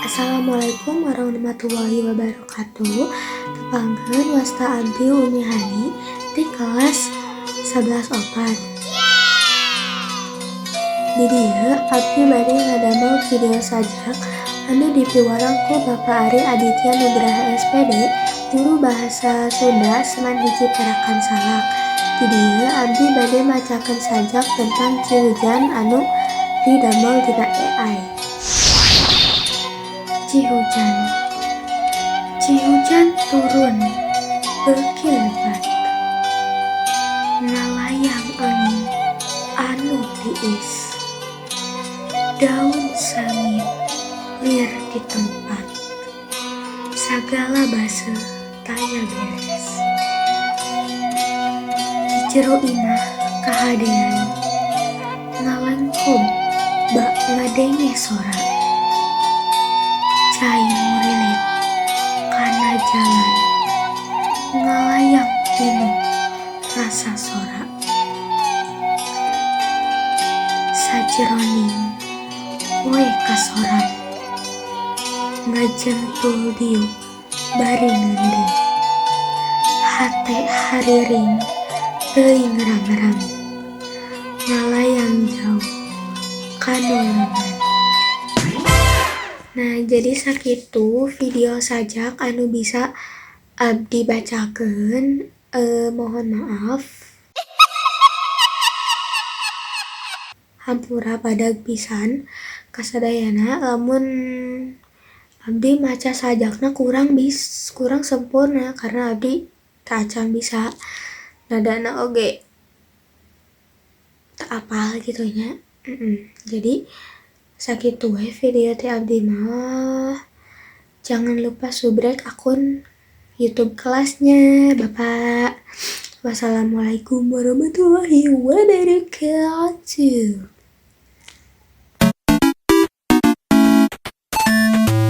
Assalamualaikum warahmatullahi wabarakatuh. Tepangkeun, wasta abdi Umi Hani di kelas 11 opat. Di dieu abdi bade ngadamel video sajak anu dipiwarang ku Bapak Ari Aditya Nugraha S.Pd, guru bahasa Sunda SMAN 1 Parakansalak. Di dieu abdi bade macakeun sajak tentang Cihujan anu didamel dina AI. Cihujan. Cihujan turun beuki lebat, ngalayang angin anu tiis. Daun sangit lir di tempat, sagala baseuh taya beres. Di jero imah kahadean, ngalengkob bak ngadenge sora. Cai murilit kana jalan, ngalayang pinuh rasa sora. Sajeroning poe kasoran, ngajentul diuk bari ngeundeun. Hate hariring teuing rangrang, ngalayang jauh ka nu leungeun. Nah, jadi sakitu video sajak anu bisa abdi bacakeun, mohon maaf. Hampura badag pisan kasadayana lamun abdi maca sajakna kurang sempurna karena abdi teu acan bisa nadana oge teu apal kitu nya. Jadi sakitu we video ti abdi mah. Jangan lupa subrek akun YouTube kelasnya, Bapak. Wassalamualaikum warahmatullahi wabarakatuh.